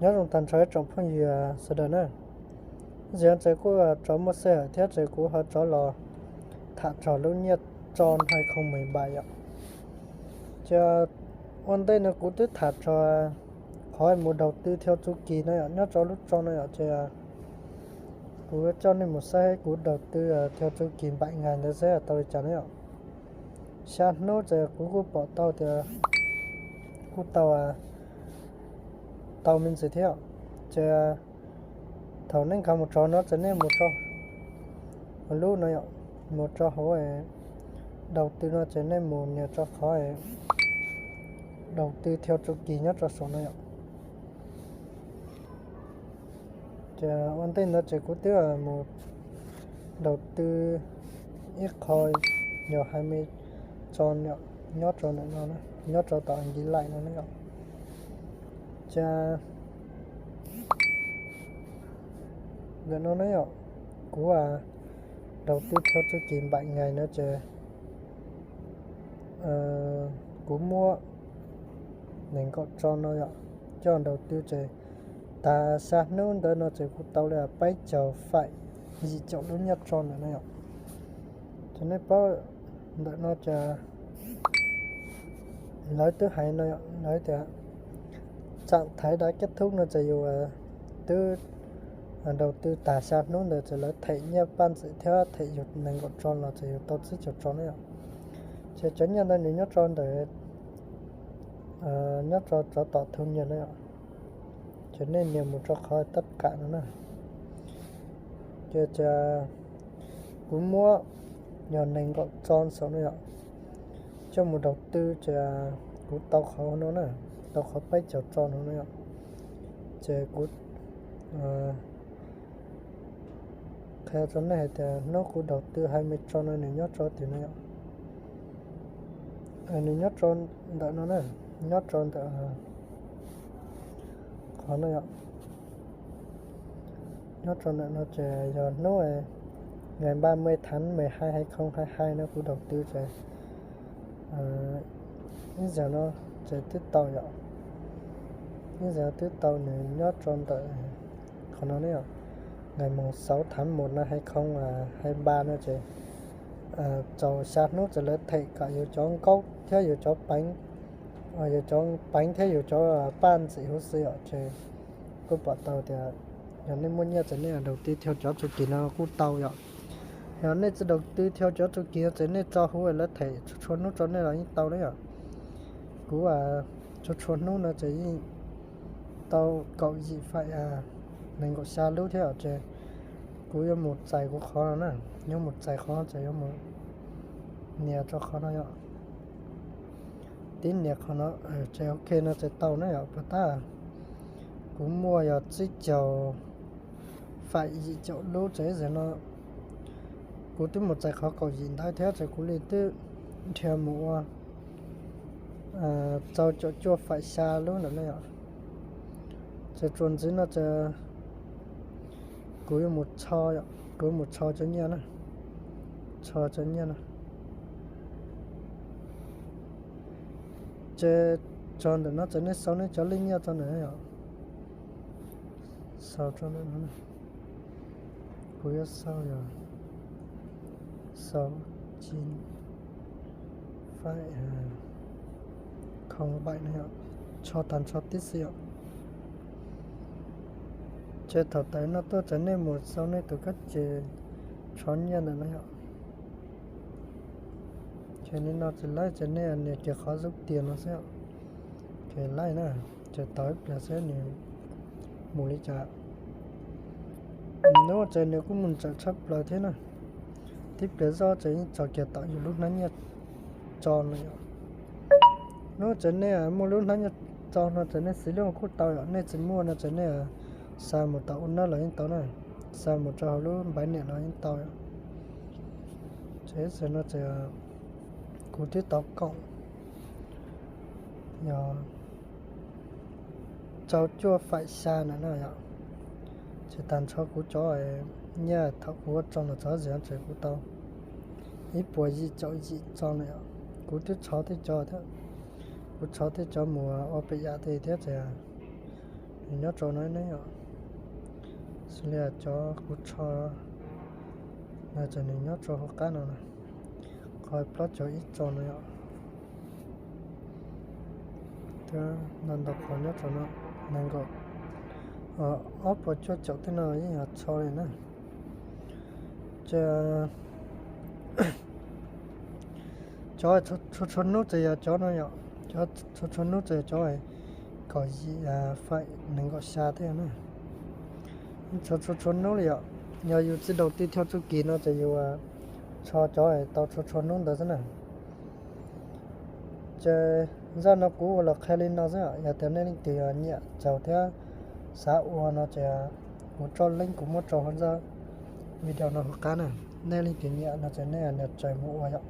Nyob zoo tag nrho ib tsoom phooj ywg sawv daws na. Zim no ces kuj rov muaj sij hawm thiab ces kuv ho rov los tham txog lub nyiaj tso hai không mười bảy yom. Ces ua ntej no kuv twb tham txog qhov mus đầu tư theo chu kỳ no yom, nyob rau lub tso no yom, ces kuv coj nej mus saib kuv đầu tư theo chu kỳ bảy ngày ntawd saib tau li cas na yom. Xya hnub ces kuv kuj pom tau tias kuj tau tau me ntsis thiab. Ces thaum nej nkag mus txog no ces nej mus rau lub no yom, mus rau hauv đầu tư no ces nej mus nias rau qhov đầu tư theo chu kỳ nyob rau saum no yom. Ces ua ntej ntawd ces kuv twb mus đầu tư ib qho yog hai mươi tso nyob rau ntawm no, nyob rau tom Ankilais no na yom. Ces ntawm no na yom, kuv đầu tư theo chu kỳ bảy ngày no ces kuv muab nees nkaum tso no yom, coj đầu tư ces tas xya hnub ntawd no ces kuv tau li peb caug faim yim caum lub nyiaj tso ntawm no yom. Ces nej paub ntawm no ces lawv twb hais no yom, lawv tias chặng thải đã kết thúc no ces yus twb đầu tư tas xya hnub ntawd ces lawv them nyiaj paj ntxwm thiab them yus nees nkaum tso los ces yus tau tsib caug tso na yom. Ces cov nyiaj ntawd nws nyob rau ntawm, nyob rau tsov tom thu nyiaj na yom. Ces nej nias mus rau qhov tab kam no na. Ces kuv muab yog nees nkaum tso saum no yom, coj mus đầu tư ces kuv tau qhov no na, tau qhov peb caug tso no na yom. Ces kuv qhia rau nej hais tias hnub kuv đầu tư hai mươi tso no nws nyob rau tim no yom. Nws nyob rau ntawm no na, nyob rau ntawm qhov no yom. Nyob rau ntawm no ces yog hnub ngày ba mươi tháng mười hai hai không hai hai no kuv đầu tư ces ib zaug no ces twb tau yom, ib zaug twb tau nws nyob rau ntawm qhov no ne yom. Ngày mùng sáu tháng một năm hai không hai ba no ces txaus xya hnub ces lawv them kom yus cov nkaub thiab yus cov peev, yus cov peev thiab yus cov paj ntxim huv si yom. Ces kuj pom tau tias yog nej muaj nyiaj ces nej đầu tư theo cov chu kỳ no kuj tau yom. Yog nej tsis đầu tư theo cov chu kỳ no ces nej tso huv lawv them txhua txhua hnub rau nej los yeej tau na yom. Kuv txhua txhua hnub no ces yeej tau kaum yim faim nees nkaum xya lub thiab ces kuv yuav mus txais kuv qhov no na, yuav mus txais qhov ces yuav mus nias rau qhov no yom. Tib nias qhov no ces ok no ces tau na yom. Puas tab kuv muaj yog tsib caug faim yim caum lub ces ib zaug no kuv twb mus txais qhov kaum yim ntawd thiab ces kuv li twb nrhiav mus ua rau caum cuaj faim xya lub ntawm no yom. Ces txuas ntxiv no ces kuv yuav mus txho, kuv yuav mus txho cov nyiaj na, txho cov nyiaj na. Ces tso ntawm no ces nej sau nej cov lej nyiaj tso ntawm no yom. Sau tso ntawm no, kuv yuav sau yog sau cin faim không bảy no yom, tso tag nrho tib si yom. Ces thaum tawm no tuaj ces nej mus sau nej tus kab ces tso nyiaj ntawm no yom. Ces nej no ces laib ces nej nias kiag qhov zub tias no xwb. Ces laib na, ces tos ib pliag saib nws mus li cas. Hnub ces nws kuj mus ntxawm tshaj plaws thiab na. Tib pliag zoj ces yeej tso kiag tom yus lub hnab nyiaj tso no yom. Hnub ces nej muaj lub hnab nyiaj tso no ces nej xis lub kuj tau yom, nej tsis muaj no ces nej xa mus tom ua nab los yeej tau na, xa mus rau hauv lub npaiv niam los yeej tau yom. Ces ib zaug no ces kuv twb tau koom yog rau cuaj faim xya na no yom. Ces tag nrho kuv cov nyiaj thaum kuv ua tso los txog zim no ces kuv tau ib puas yim caum yim tso na yom. Kuv twb txhov tej cov thiab, kuv txhov tej cov mus ua pem yam tej thiab ces Nws nyob rau no ne yom. Xws li cov kuv tso no ces nws nyob rau hauv qab no na, qhov plaub caug ib tso no yom. Thiab ntau ntau qhov nyob rau no, nees nkaum, ob puas cuaj caum tej no yeej yog tso li na. Ces cov txhua txhua hnub ces yog cov no yom, cov txhua txhua hnub ces yog cov kaum yim faim nees nkaum xya tej na. Txhua txhua txhua hnub li yom. Yog yus tsis daus ti thoj txuj kis no ces yus tso cov tau txhua txhua hnub ntawd xwb na. Ces zaj no kuv ua los qhia li no xwb, yog tias nej leej twg nyiam txaus thiab xav ua no ces kuv tso link kuv muab rau hauv zaj video no hauv qab na. Nej leej twg nyiam no ces nej nias tsaws mus ua yom.